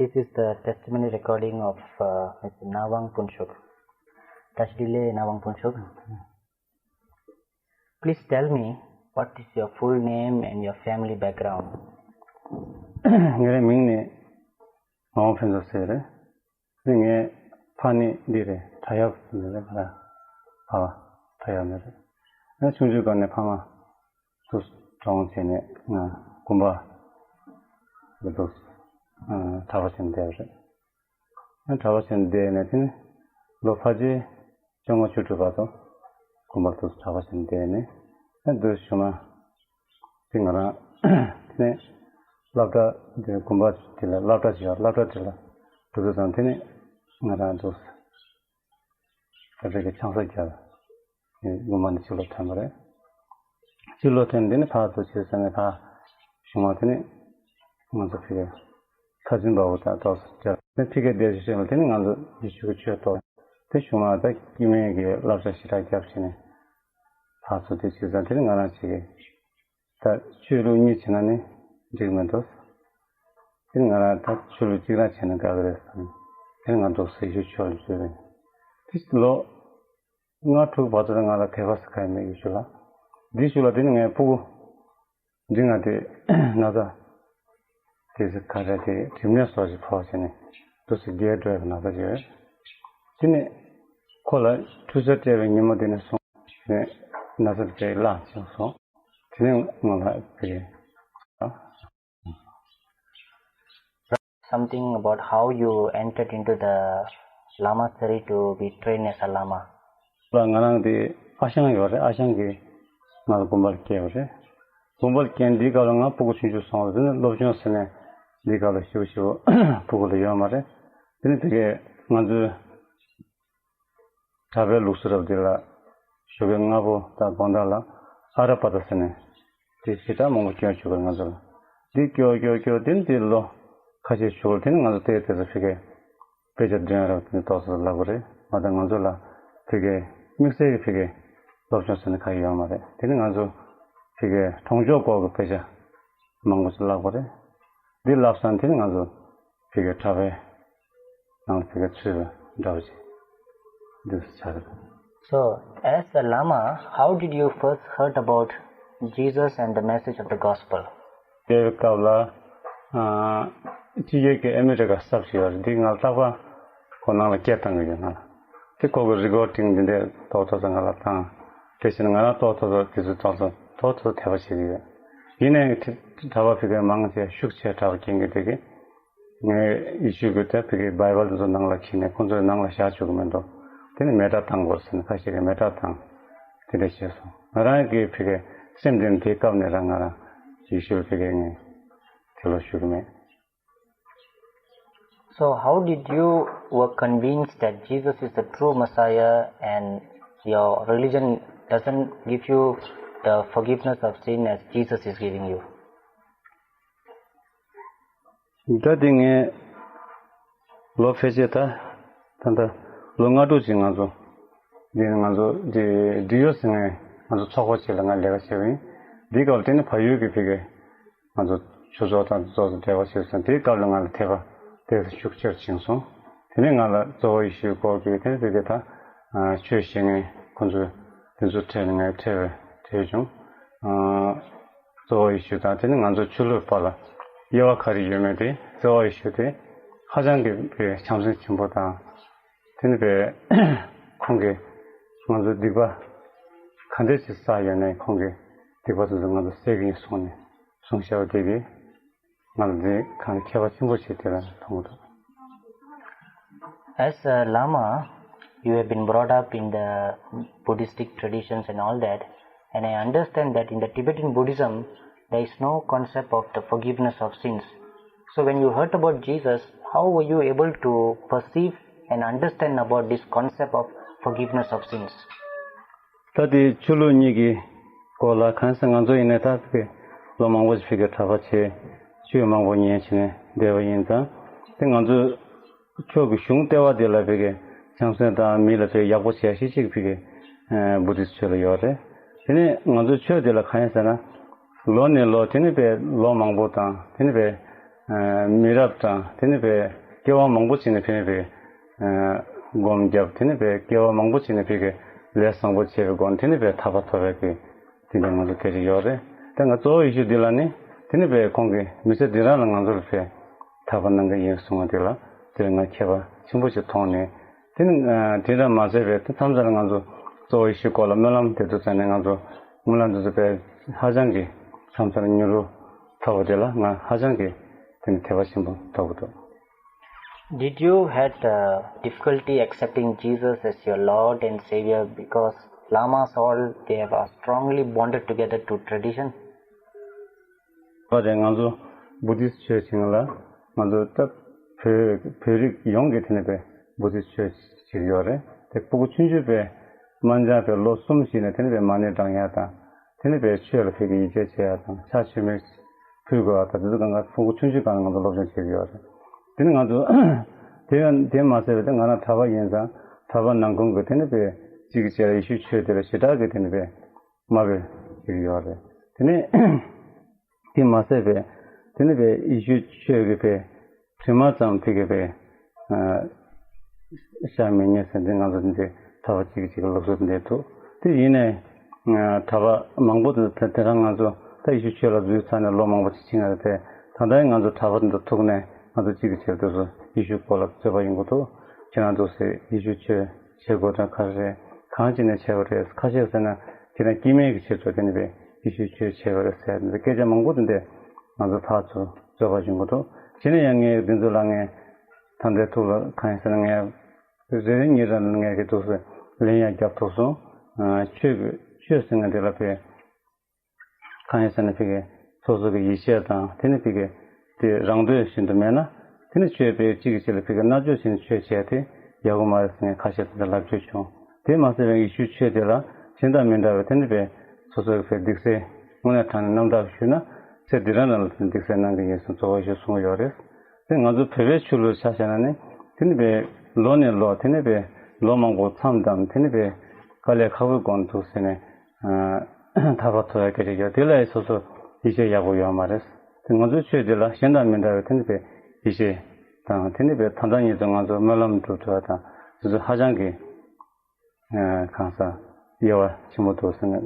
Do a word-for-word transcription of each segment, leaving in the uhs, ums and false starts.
This is the testimony recording of uh, Mister Nawang Phunchok. Tashdile Nawang Phunchok. Please tell me what is your full name and your family background. ངའི་མིང་ནི་ནོ་ཕན་ཛོ་ཟེར་རེད། ངའི་ཕ་ནི་འདི་རེད། ད་ཡག་ཟེར་ནས་རེད། ཕ་ད་ཡག་ནས་རེད། ང་ཆུང་ཆུང་སྒང་ནས་ཕ་མ་དུ་གྲོངས་བྱས་ནས་ང་དགོན་པ་དུ་གྲྭ་པ་བྱས་ནས་བསྡད་པ་རེད། ང་གྲྭ་པ་བྱས་ནས་བསྡད་ནས་དེ་ནས་ལོ་ཕལ་ཆེར་བཅོ་ལྔ་བཅུ་དྲུག་བར་དུ་དགོན་པ་དུ་གྲྭ་པ་བྱས་ནས་བསྡད་ནས་ང་དུ་བྱུང་ན། དེ་ང་རང་དེ་ནས་སློབ་གྲྭ་དེ་དགོན་པ་དེ་ལ་སློབ་གྲྭ་ཞིག་ཡོད། སློབ་གྲྭ་དེ་ལ་འགྲོ་དུས་ཙམ་དེ་ནས་ང་རང་འདུག་ས་ཆ་གི་ཆང་ས་རྒྱབ་དགོན་པ་ནས་ཕྱི་ལོགས་ཐོན་པ་རེད། ཕྱི་ལོགས་ཐོན་དེ་ནས་ཕར་ཚུར་བྱས་ཙང་ནས་ཕར་གཞུང་མ་དེ་ནས་ང་ཚོ་ཕི་ལ་ཁ་འཛིན་པ་བོ་དང་ཏོག་ཙམ་རྒྱབ་ནས་ཕི་གའི་སྡེ་ཞིག་བྱས་ནས་དེ་ནས་ང་ཚོ་ཡེ་ཤུ་གི་ཆོས་ཐོག་དེ་གཞུང་མ་ད་སྐྱེ་དམན་གྱི་བསླབ་བྱ་ཞེ་དྲག་རྒྱབ་བྱས་ནས་ཕར་ཚུར་དེ་བྱས་ཙང་དེ་ནས་ང་རང་ཅིག་གི་ད་ཆོས་ལུགས་གཉིས་བྱས་ན་ནི་འགྲིག་མི་འདུག་དེ་ང་རང་ད་ཆོས་ལུགས་གཅིག་རང་བྱས་ན་དགའ་གི་རེད་བསམ། དེ་ང་འདུག་སེ་ཡེ་ཤུ་ཆོས་ལ་འཛུལ་རེད། དེ་ལོ་ལྔ་དྲུག་བར་དུ་ང་ལ་ཁྱད་པར་ཟེར་ག་ཡང་མེད། ཡེ་ཤུ་ལ། འདི་ཤུ་ལ་དེ་ནི་ངའི་ཕྲུ་གུ་འདི་ང་དེ་ན་ཚ་དེ་ཚེ་ཁ་ར་དེ་གྲིབ་ནད་སོགས་ཞིག་ཕོག་བྱས་ནས་འདུག་སེ་རྒྱས་འགྲོ་བའི་ན་ཚ་ཡོད། དེ་ནི་ཁོ་ལ་འཕྲུལ་ཆས་སྤྲད་པའི་ཉིན་མོ་དེ་ནས་བཟུང་ནས་ན་ཚ་དེ་བརླག་ཕྱིན་སོང་། དེ་ནས་ང་ལ་དེ་Something about how you entered into the Lama Seri to be trained as a Lama. ལ་ང་རང་དེ་ཨ་ཞང་ཡོད་རེད། ཨ་ཞང་གིས་ང་ལ་དགོན་པར་སྐྱེལ་བ་རེད། དགོན་པར་སྐྱེལ་འདིའི་སྐབས་ལ་ང་ཕྲུ་གུ་ཆུང་ཆུང་སོང་བ་རེད། ནས་སློབ་སྦྱོང་ཟེར་ནས་འདིའི་སྐབས་ལ་ཞིབ་ཞིབ་ཕྲུ་གུ་ལ་ཡོད་མ་རེད། དེ་ནས་དེ་གས་ང་ཚོའི་གྲྭ་པའི་ལུགས་སྲོལ་རབ་འདི་ལ་ཞོགས་ཀས་སྔ་པོ་དང་དགོང་དག་ལ་ཨ་ར་པ་ད་ཟེར་ནས་དེ་ཞེ་དྲག་མང་པོ་སྐྱོན་བྱུང་བར་ང་ཚོ་ལ་འདི་སྐྱོ་སྐྱོ་སྐྱོ་དེ་འདི་ལོ་ཁ་ཤས་བཞུགས་དེ་ནི་ང་ཚོ་ལྟས་དེ་ཚོ་ཕི་གས་དཔེ་ཆ་འདོན་རབ་དེ་ནི་ཏོག་ཙམ་ལབ་དགོས་རེད། མ་ད་ང་ཚོ་ལ་ཕི་གས་དམིགས་བསལ་གྱི་ཕི་གས་སློབ་སྦྱོང་ཟེར་ནས་ཁ་ཡོད་མ་རེད། དེ་ནི་ང་ཚོ་ཕི་གས་གྲོང་ཆོག་སྐོར་གྱི་དཔེ་ཆ་མང་པོ་ཞིག་བཀླག་པ་རེད། འདི་བཀླགས་ཙང་དེ་ནི་ང་ཚོ་ཕི་གའི་གྲྭ་པའི་ནང་ལ་ཕི་གའི་ཚུད་པ་འདྲ་བ་ཞིག་འདུག་ཆགས་ཀྱི་འདུག So, as a Lama, how did you first heard about Jesus and the message of the gospel? དེའི་སྐབས་ལ་ཨ་ཕྱི་རྒྱལ་གྱི་ཨ་མི་རི་ཀ་གསར་ཞིག་ཡོད་རེད། འདི་ང་ལ་རྟག་པར་ཁོ་ནང་ལ་སྐད་བཏང་གི་ཡོད། ང་ལ་དེ་ཁོ་གི་རི་ཀོར་ཌིང་འདི་འདྲའི་ཏོག་ཏོག་ཙམ་ང་ལ་བཏང་། དེ་བཞིན་ང་རང་ཏོག་ཏོག་ཙམ་དེ་ཚོ་ཏོག་ཙམ་ཏོག་ཏོག་ཙམ་དད་པ་བྱེད་ཀྱི་ཡོད། ཡིན་ནའི་དེ་གྲྭ་པ་ཕི་གའི་མང་ཆེ་ཤུགས་ཆེ་གྲྭ་པ་རྒན་གྱི་དེ་གི་ངས་ཡེ་ཤུ་གི་དེ་ཕི་གའི་བྷའི་བལ་དེ་ཚོ་ནང་ལ་ཁྱེར་ནས་ཁོང་ཚོའི་ནང་ལ་བཞག་བཅུག་གི་མི་འདུག་དེ་ནི་མེ་སྲེག་བཏང་དགོས་ཟེར་ནས་ཁ་ཤས་ཀྱིས་མེ་སྲེག་བཏང་། དེ་འདྲ་བྱས་སོང་། ང་རང་གི་ཕི་གའི་སེམས་དེ་ནི་དེའི་སྐབས་ནས་རང་ང་རང་ཡེ་ཤུ་ཕི་གའི་ངས་དེ་ལོ་ཞུ་གི་མེད། So, how did you were convinced that Jesus is the true Messiah and your religion doesn't give you the forgiveness of sin as Jesus is giving you? ད་དེ་ངས་ལོ་ཕལ་ཆེར་ད་ད་ལྟ་ལོ་ལྔ་དྲུག་ཅིག་ང་ཚོ་འདི་ང་ཚོ་འདི་འབྲི་ཡོད་ཟེར་ནས་ང་ཚོ་ཚོགས་པ་ཅིག་ལ་ང་ལས་ཀ་བྱས་པ་ཡིན། འདི་སྐབས་དེ་ནི་བལ་ཡུལ་གྱི་ཕི་གའི་ང་ཚོ་ཆོས་ཚོགས་དང་ཚོགས་སུ་འབྲེལ་བ་བྱས་སོང་། དེའི་སྐབས་ལ་ང་ལ་དད་པ་དེ་ཤུགས་ཆེར་བྱུང་སོང་། དེ་ནས་ང་ལ་གཙོ་བོ་ཡེ་ཤུའི་སྐོར་གྱི་དེ་ནས་དེ་གའི་ད་ཆོས་བཤད་མཁན་ཁོང་ཚོས་དེ་ཚོ་འཕྲད་ནས་ངས་འཕྲད་པའི་འཕྲད་བྱུང་། གཙོ་བོ་ཡེ་ཤུ་དང་དེ་ནས་ང་ཚོ་ཆོས་ལུགས་བར་ལ་དབྱེ་བ་ག་རེ་ཡོད་མེད་དེ་གཙོ་བོ་ཡེ་ཤུ་དེ་ཧ་ཅང་གི་བྱམས་སེམས་ཆེན་པོ་དང་། དེ་ནི་བས་ཁོང་གིས་ང་ཚོའི་སྡིག་པ་ག་འདྲས་ཅིག་བསགས་ཡོད་ནའི་ཁོང་གིས་སྡིག་པ་དེ་ཚོ་ང་ཚོ་སེལ་གྱི་ཡིན་གསུངས་ནས་གསུངས་བཞག་པ་དེ་གིས་ང་ལ་འདི་གང་ཁྱད་པར་ཆེན་པོ་ཞིག་དེ་ལ་མཐོང་གི་འདུག As a Lama, you have been brought up in the Buddhistic traditions and all that, and I understand that in the Tibetan Buddhism, there is no concept of the forgiveness of sins. So when you heard about Jesus, how were you able to perceive and understand about this concept of forgiveness of sins? ད་དེ་ཆོས་ལུགས་གཉིས་ཀྱི་སྐོར་ལ་གང་ཟེར་ང་ཚོ་ཡིན་ནའི་ད་ཕི་གེ་ལོ་མང་པོ་ཞིག་ཕི་གེ་གྲྭ་པ་བྱས་ཆོས་མང་པོ་ཉན་བྱས་ནས་བསྡད་པ་ཡིན་ཙང་དེ་ང་ཚོའི་ཆོས་ཀྱི་གཞུང་ལྟེ་བ་དེ་ལ་ཕི་གེ་བྱམས་སེམས་དང་མི་ལ་ཕི་གེ་ཡག་པོ་བྱས་ཤེས་ཅིག་ཕི་གེ་བུ་དིས་ཆོས་ལ་ཡོད་རེད། དེ་ནས་ང་ཚོའི་ཆོས་དེ་ལ་གང་ཡིན་ཟེར་ན་ལོ་ནས་ལོ་དེ་ནས་པའི་ལོ་མང་པོ་དང་དེ་ནས་པའི་ མི་རབས་དང་དེ་ནི་བས་སྐྱེ་བ་མང་པོ་བྱས་ནས་ཕན་པའི་སྒོམ་རྒྱབ། དེ་ནི་བས་སྐྱེ་བ་མང་པོ་བྱས་ནས་ཕན་གྱི་ལས་བཟང་པོ་བྱས་པའི་སྒོ་ནས་དེ་ནི་བས་ཐར་པ་ཐོབ་པའི་གི་དེ་འདྲ་ང་ཚོ་སྐད་ཆ་ཡོད་རེད། དེ་ང་གཙོ་བོ་ཡེ་ཤུ་འདི་ལ་ནི་དེ་ནི་བས་ཁོང་གི་མི་ཚེ་འདི་རང་ལ་ང་ཚོ་ལ་བས་ཐར་པ་གནང་གི་ཡིན་གསུང་བ་དེ་ལ་དེ་ང་ཁྱད་པར་ཆེན་པོ་ཞིག་མཐོང་ནས། དེ་ནི་དེ་འདྲ་མ་ཟད་པའི་དེ་མཚམས་སུ་ང་ཚོ་གཙོ་བོ་ཡེ་ཤུ་སྐོར་ལ་སྨོན་ལམ་དེ་ཚོ་བྱས་ནས་ང་ཚོ་སྨོན་ལམ་དེ་ཚོ་བས་ཧ་ཅང་གི་མཚམས་སུ་མྱུར་རུ་ཐོབ་པ་དེ་ལ་ང་ཧ་ཅང་གི་དེ་ནི་དད་པ་ཆེན་པོ་ཐོབ་ཀྱི་འདུག Did you had uh, difficulty accepting Jesus as your Lord and Savior because Lamas all they were strongly bonded together to tradition? པ་དེ་ང་ཚོ་བུ་དིས་ཆོས་བྱེད་ལ་ང་ཚོ་ད་བོད་བོད་རིགས་ཡོངས་ཀྱི་དེ་ནས་པའི་བུ་དིས་ཆོས་བྱེད་ཡོད་རེད། དེ་ཕྲུ་གུ་ཆུང་ཆུང་པའི་དམར་འབྱར་པའི་ལོ་གསུམ་ཞིག་ནས་དེ་ནས་པའི་མ་ཎི་བགྲང་ཡ་དང་དེ་ནས་པའི་ཆོས་ལ་ཕེབས་ཀྱི་ཡིད་ཆེས་བྱེད་ཡ་དང་ཕྱག་མཆོད་མེ་ཕུལ་དགོས་པ་དང་དེ་ཚོ་གང་ག་ཕྲུ་གུ་ཆུང་ཆུང་སྒང་ནས་ང་ཚོ་སློབ་སྦྱོང་བྱེད་ཀྱི་ཡོད་རེད། དེ་ནི་ང་ཚོ་དེ་ཡང་དེ་མ་ཟད་པའི་དེ་ང་རང་གྲྭ་པ་ཡིན་ཙང་གྲྭ་པ་ནང་ཁུལ་གྱི་དེ་ནི་པའི་གཅིག་གི་ཆེད་ལ་ཡེ་ཤུའི་ཆོས་དེ་ལ་ཞེ་དྲག་གི་དེ་ནི་པའི་དམའ་འབེབས་བྱེད་ཀྱི་ཡོད་རེད། དེ་ནས་དེ་མ་ཟད་པའི་དེ་ནི་པའི་ཡེ་ཤུ་ཆོས་ཀྱི་པའི་དྲི་མ་ཙམ་ཕི་གི་པའི་ཤ་མི་ཉན་ཟེར་འདི་ང་ཚོ་འདི་གྲྭ་པ་གཅིག་གིས་གཅིག་གི་སློབ་གསོ་འདི་འདུག་དེ་ཡིན་ནའི་གྲྭ་པ་མང་པོ་དེ་དེ་དེ་རང་ང་ཚོ་ད་ཡེ་ཤུ་ཆོས་ལ་འཛུལ་ཚར་ནས་ལོ་མང་པོ་ཅིག་ཕྱིན་ཡོད་རེད་དེ། ད་ལྟའི་ང་ཚོ་གྲྭ་པ་འདི་ཐུག་ནས་ང་ཚོ་གཅིག་གི་ཆེད་དུ་ཡེ་ཤུ་སྐོར་ལ་རྩོད་པ་ཡོང་གི་འདུག་ཁྱེད་རང་ཚོ་ཟེར་ཡེ་ཤུ་ཆོས་བྱེད་དགོས་དོན་ག་རེ་རེད། གང་བྱས་ནས་བྱས་པ་རེད། ཁ་ཤས་ཟེར་ན་ཁྱེད་རང་སྐྱེ་དམན་གྱི་ཆེད་དུ་དེ་ནི་པའི་ཡེ་ཤུ་ཆོས་བྱས་པ་རེད་ཟེར་ནས་སྐད་ཆ་མང་པོ་དེ་འདྲས་ང་ཚོ་ཕར་ཚུར་རྩོད་པ་ཡོང་གི་འདུག་བྱས་ནས་ཡང་ངས་འདི་ཚོ་ལ་ངས་ད་ལྟའི་ཐུག་ལ་གང་ཡིན་ཟེར་ན་ངས་རེ་རེ་གཉིས་རེ་ངས་ཀྱི་འདུག་ཟེར་ལན་ཡང་རྒྱབ་ཐུབ་སོང་། ཆོས་ཀྱི་ཆོས་ཟེར་ན་དེ་ལ་ཕེ། གང་ཡིན་ཟེར་ན་ཕི་གེ་སོ་སོ་གི་ཡིད་ཆེས་དང་དེ་ནི་ཕི་གེ་དེ་རང་འདོད་བཞིན་དུ་མེད་ན་དེ་ནི་ཆོས་པའི་གཅིག་གི་ཆེད་ལ་ཕི་གེ་མནར་གཅོད་བྱས་ནས་ཆོས་བྱས་ཏེ་ཡག་པོ་མ་རེད་ཟེར་ནས་ཁ་ཤས་དེ་འདྲ་ལབ་རྒྱུ་བྱུང་། དེ་མ་ཟད་པའི་ཡེ་ཤུའི་ཆོས་དེ་ལ་གཞན་དང་མི་འདྲ་བའི་དེ་ནི་པའི་སོ་སོ་གི་པའི་སྡིག་སེལ་དངོས་གནས་དྲང་ནས་རྣམ་དག་ཞུས་ན་ཚེ་འདི་རང་ནང་ལ་དེ་སྡིག་སེལ་གནང་གི་ཡིན་ཟེར་གཙོ་བོ་ཞིག་གསུངས་ཡོད་རེད། དེ་ང་ཚོ་བོད་པའི་ཆོས་ལུགས་ཆ་བཞག་ན་ནི་དེ་ནི་པའི་ལོ་ནས་ལོ་དེ་ནི་པའི་ལོ་མང་པོ་མཚམས་བསྡམས་དེ་ནི་པའི་དཀའ་ལས་ཁག་པོའི་སྒོ་ནས་འདུག་ཟེར་ནས། ཐར་པ་ཐོབ་ཡ་སྐད་ཆ་ཡོད་དེ་ལ་ཡི་སོ་སོ་ཡིད་ཆེས་ཡག་པོ་ཡོད་མ་རེད། དེ་ང་ཚོའི་ཆོས་འདི་ལ་གཞན་དང་མི་འདྲ་བའི་དེ་ནི་པའི་ཡིད་ཆེས་དང་དེ་ནི་པའི་ད་ལྟ་ཉིད་དུ་ང་ཚོ་སྨོན་ལམ་སྒྲུབ་ཐུབ་ཡ་དང་དེ་ཚོ་ཧ་ཅང་གི་གང་ས་དབྱེ་བ་ཆེན་པོ་འདུག་ཟེར་ནས་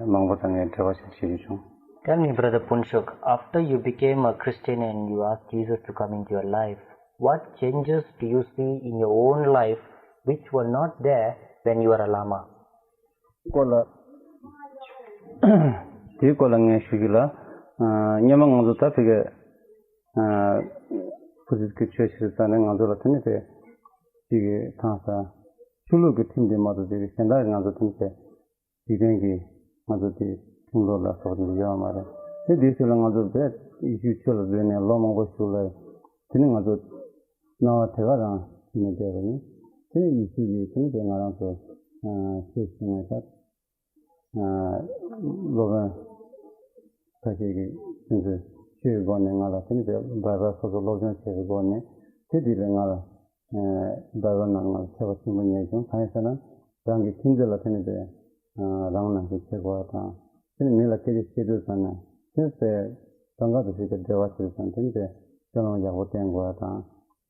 མང་པོ་དང་ངས་འབྲེལ་བ་ཞིག་བྱེད་ཀྱི་བྱུང་། Tell me, Brother Punshuk, after you became a Christian and you asked Jesus to come into your life, what changes do you see in your own life which were not there when you were a Lama? སྐོར་ལ། དེའི་སྐོར་ལ་ངས་ཞུ་རྒྱུ་ལ། སྔོན་མ་ང་ཚོ་ད་ཕི་གེ་བུ་ཚིགས་ཀྱི་ཆོས་ཤིག་རྩ་ནས་ང་ཚོ་ལ་དེ་ནི་དེ་གཅིག་གི་ཐང་ས་ཆོས་ལུགས་ཀྱི་ཁྲིམས་དེ་མ་གཏོགས་དེ་གི་གཞན་དག་གི་ང་ཚོ་དེ་ནི་དེ་འཇིག་རྟེན་གྱི་ང་ཚོ་དེ་ཁྲིམས་ལུགས་ལ་སོགས་དེ་ཡོད་མ་རེད། དེ་དེའི་ཕྱིར་ལ་ང་ཚོ་བས་ཡེ་ཤུའི་ཆོས་ལ་འཛུལ་ནས་ལོ་མང་པོ་ཞིག་ལ་དེ་ནི་ང་ཚོ། སྣང་བ་དེ་ག་རང་ཞིག་ནས་བསྡད་པ་ཡིན། དེ་ནས་ཡེ་ཤུ་གིས་དེ་ནི་དེ་ང་རང་ཚོ་ཤེས་ཤེས་ནས་ད་སློབ་དཔོན་ཁ་ཤས་ཀྱིས་དེ་ཚོའི་ཆོས་ཀྱི་སྒོ་ནས་ང་ལ་དེ་ནི་དེ་བྷའི་བལ་སོ་སོ་སློབ་སྦྱོང་བྱས་པའི་སྒོ་ནས་དེ་དུས་ལ་ང་ལ་བྷའི་བལ་ནང་ང་ལ་ཁྱད་པར་ཆེན་པོ་རྙེད་བྱུང་། གང་ཡིན་ཟེར་ན་རང་གི་ཁྱིམ་མཚེས་ལ་དེ་ནི་དེ་རང་ནང་བཞིན་བྱེད་དགོས་པ་དང་དེ་ནི་མི་ལ་སྐད་ཆ་བཤད་དུས་ཙམ་ནས་དེ་ནི་དེ་གང་ག་དུ་ཞིག་གི་འབྲེལ་བ་བྱེད་དུས་ཙམ་དེ་ནི་དེ་སྤྱོད་ལམ་ཡག་པོ་བསྟེན་དགོས་པ་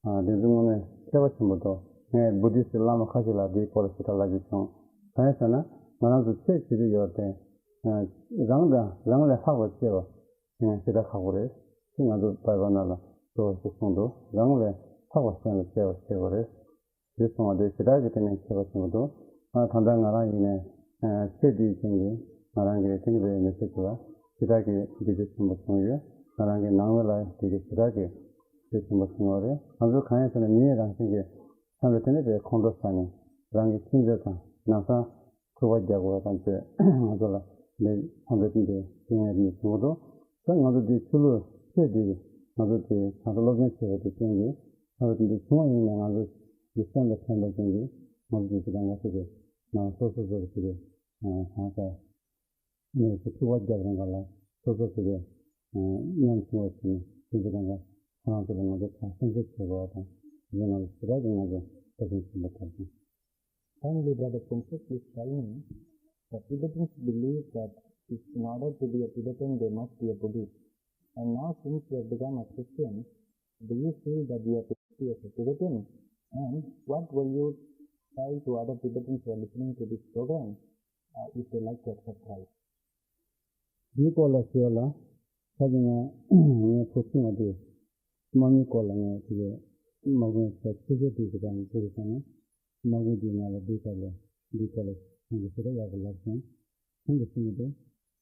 དང་། དེ་ཚོ་དངོས་གནས་ཁྱད་པར་ཆེན་པོ་འདུག་ངས་བུ་དྷི་སི་བླ་མ་ཁ་ཤས་ལ་འདིའི་སྐོར་ལ་ཞེ་དྲག་ལབ་རྒྱུ་བྱུང་། གང་ཡིན་ཟེར་ན་ང་རང་ཚོ་ཆོས་བྱེད་ཀྱི་ཡོད་དེ། རང་དང་རང་ལས་ལྷག་པ་བྱས་པ་ཞེ་དྲག་ཁག་པོ་རེད། དེ་ང་ཚོ་བྷའི་བལ་ནང་ལ་གཙོ་བོ་ཞིག་གསུངས་འདུག་རང་ལས་ལྷག་པ་གཞན་ལ་བྱས་པ་བྱེད་དགོས་རེད། དེ་གསུངས་པ་དེ་ཞེ་དྲག་གི་དེ་ནས་ཁྱད་པར་ཆེན་པོ་འདུག་ང་ད་ལྟ་ང་རང་ཡིན་ནས་ཆོས་འདིའི་རྐྱེན་གྱིས་ང་རང་གི་དེ་ནི་བའི་མི་ཚེ་དེ་ལ་ཞེ་དྲག་གི་བདེ་སྐྱིད་ཆེན་པོ་བྱུང་ཡོད། ང་རང་གི་ནང་མི་ལ་དེ་གི་ཞེ་དྲག་གི་བདེ་ཆེན་པོ་བྱུང་བ་རེད། ང་ཚོ་གང་ཡིན་ཟེར་ན་མིའི་རང་བཞིན་གྱི་བསམ་པའི་དེ་ནི་བའི་ཁོང་ཁྲོ་ཟ་ནས་རང་གི་ཁྱིམ་མཚེས་དང་ནང་སང་འཁྲུག་པ་རྒྱག་དགོས་པ་དང་བཅས་ང་ཚོ་ལ་ལས་ཕམ་པའི་དེ་འདྲའི་རྐྱེན་ངན་དེ་འདྲ་བྱུང་གི་འདུག་ད་ང་ཚོ་འདི་ཆོས་ལུགས་ཆོས་འདི་ང་ཚོ་དེ་གང་ས་སློབ་སྦྱོང་བྱས་པ་དེ་རྐྱེན་གྱིས་ང་ཚོ་དེ་འདྲ་བྱུང་བ་ཡིན་ནའི་ང་ཚོ་གི་སེམས་ལ་ཕན་པའི་རྐྱེན་གྱིས་ང་ཚོ་དེ་ཚོ་གང་ག་ཚོ་དེ་ང་སོ་སོ་སོ་གི་དེ་གང་ས་ནས་ཀྱི་ཐུག་པ་རྒྱབ་རང་ག་ལ་སོ་སོ་སོ་གི་ཉམ་ཆུང་བ་ཞིག་ནས་དེ་ཚོ་གང་ག་ཁོ་རང་ཚོ་ལ་ང་ཚོ་གང་སེམས་ཁུར་བྱེད་དགོས་པ་དང་དེ་ཚོ་ང་ཚོ་ཞེ་དྲག་གི་ང་ཚོ་ལྟ་ཚུལ་ཆེན་པོ་དག་དང་། Finally, Brother Princess is telling me that Tibetans believe that in order to be a Tibetan, they must be a Buddhist. And now, since you have become a Christian, Do you feel that you are T S A Tibetan? And what will you tell to other Tibetans who are listening to this program, uh, if they like to accept Christ? འདིའི་སྐོར་ལ་ཞུ་བ་ལ། ཁ་ཅིག་ང་ངའི་ཕོ་ཆུང་བ་དེ་དམག་མིའི་སྐོར་ལ་ང་དེ་གའི་དམག་དཔོན་ཆེ་ཆེ་ཤོས་དེ་གི་དང་དེ་རེད་ཟེར་ནས། དམག་དཔོན་དེས་ང་ལ་འདིའི་སྐོར་ལ་འདིའི་སྐོར་ལ་ཁོང་གིས་ཞེ་དྲག་ཡག་པོ་ལབ་སོང་། ཁོང་གིས་གསུངས་པ་དེ།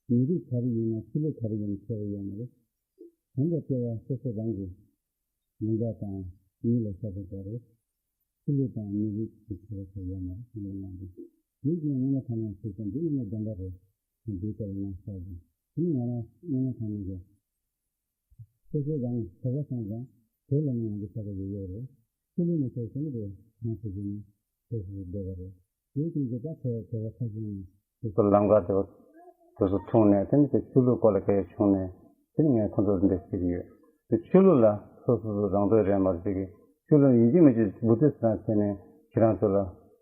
མི་རིགས་ག་རེ་ཡིན་ན་ཆོས་ལུགས་ག་རེ་ཡིན་ན་ཁྱད་པར་ཡོད་མ་རེད། གང་ག་ལྟེ་བ་སོ་སོ་རང་གི་ལུང་པ་དང་མི་ལ་ཤ་ཚ་དགོས་རེད། ཆོས་ལུགས་དང་མི་རིགས་ཀྱི་ཁྱད་པར་ཡོད་མ་རེད་ཟེར་ནས་གནང་འདུག་དེའི་རྐྱེན་དངོས་གནས་དྲང་གནས་ཞུས་ཙང་འདི་དངོས་གནས་བདེན་པ་རེད། དེའི་སྐོར་ལ་ང་ཤར་དུས་དེ་ནི་ང་རང་དངོས་གནས་དྲང་གནས་ཀྱི་སོ་སོ་རང་བོད་པ་སོང་ཙང་བོད་ལ་ནི་ང་ཚོ་ཆ་ཚང་ཡོད་ཡོད་རེད། ཆོས་ལུགས་ནི་སོ་སོ་ནི་རེད། ང་ཚོ་གཞི་ནས་སོ་སོ་སོ་བསྡད་པ་རེད། དེའི་རྐྱེན་གྱིས་ད་ཆ་བོད་པ་ཁ་ཤས་ནི་སོ་སོ་ལམ་ཁ་དེ་དེ་ཚོ་མཐོང་ནས་དེ་ནི་དེ་ཆོས་ལུགས་སྐོར་ལ་སྐད་ཆ་བྱུང་ནས་དེ་ནི་ངས་ཁོ་ཚོར་འདི་ཞུ་གི་ཡོད། དེ་ཆོས་ལུགས་ལ་སོ་སོ་སོ་རང་འདོད་རེད་མ་རེད་ཅིག་གི་ཆོས་ལུགས་ཡིན་གཅིག་མིན་གཅིག་བུ་ཚོས་ཟེར་བྱས་ནས་ཁྱེད་རང་ཚོ་ལ་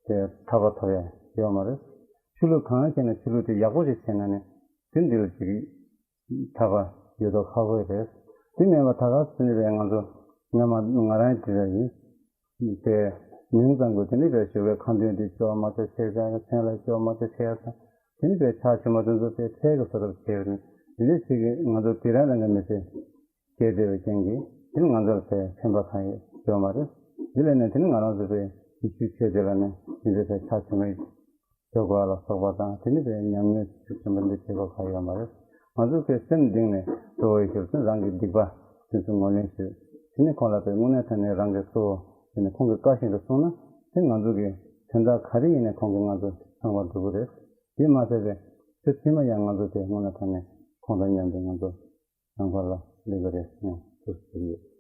དེ་ཐར་པ་ཐོབ་ཡ་ཡོད་མ་རེད། ཆོས་ལུགས་གང་བྱས་ན་ཆོས་ལུགས་དེ་ཡག་པོ་ཞིག་བྱས་ན་ནི་དེ་འདི་ལ་ཅིག་ཐར་པ་ཡོད་མདོག་ཁ་པོ་རེད། དེ་མིན་པ་ད་ག་ཟེར་ནས་པས་ང་ཚོ་ང་མ་ང་རང་དེ་འདྲ་ཡིན། དེ་མིང་ཙམ་གྱི་དེ་ནི་པས་ཞུ་བའི་ཁ་འདོན་དེ་སྐྱོ་བ་མ་སྐྱོ་ཆེ་ཡ་ཚང་མཚན་ལ་སྐྱོ་བ་མ་སྐྱོ་ཆེ་ཡ་ཚང་། དེ་ནི་པས་ཕྱག་མཆོད་མ་དེ་ཚོ་དེ་འཕྲལ་གྱི་བཟོ་ཐབས་བྱས་པ་ནི་འདི་འདྲ་ཞིག་གིས་ང་ཚོ་དེ་རང་རང་གི་མི་ཚེ་སྐྱེལ་བསྡད་པའི་རྐྱེན་གྱིས་དེ་ནི་ང་ཚོ་ལ་དེ་ཕན་པ་གང་ཡོད་ཡོད་མ་རེད། དེ་ལས་ནས་དེ་ནི་ང་རང་ཚོ་པས་ཡེ་ཤུའི་ཆོས་དེ་ལ་ནི་འདི་འདྲ་པས་ཕྱག་མཆོད་མ་ཞུ་དགོས་ལ་སོགས་པ་དང་དེ་ནི་པས་ཉམས་མྱོང་ཞིག་ཆེན་པོ་འདི་བྱེད་དགོས་ག་ཡོད་མ་རེད། ང་ཚོ་གི་སེམས་གཏིང་ནས་གཙོ་བོ་ཡེ་ཤུར་བརྩོན་རང་གི་སྡིག་པ་དེ་ཚོ་ངོས་ལེན་ཞུ། དེ་ནི་ཁོང་ལ་པས་དངོས་གནས་དྲང་གནས་རང་གི་གཙོ་བོ་དེ་ནི་ཁོང་གི་བཀའ་བཞིན་དུ་སྲུང་ན་དེ་ང་ཚོ་གི་དོན་དག་ག་རེ་ཡིན་ནའི་ཁོང་གིས་ང་ཚོ་ཚང་མ་སྒྲུབ་ཀྱི་རེད། དེ་མ་ཟད་པས་ཚེ་ཕྱི་མ་ཡང་ང་ཚོ་དེ་དངོས་གནས་དྲང་གནས་ཁོང་དང་མཉམ་དུ་ང་ཚོ་ལམ་ཁ་ལ་སླེབས་ཀྱི་རེད་ཟེར་ནས་ཐུགས་སུ་ཆུད་ཡོད།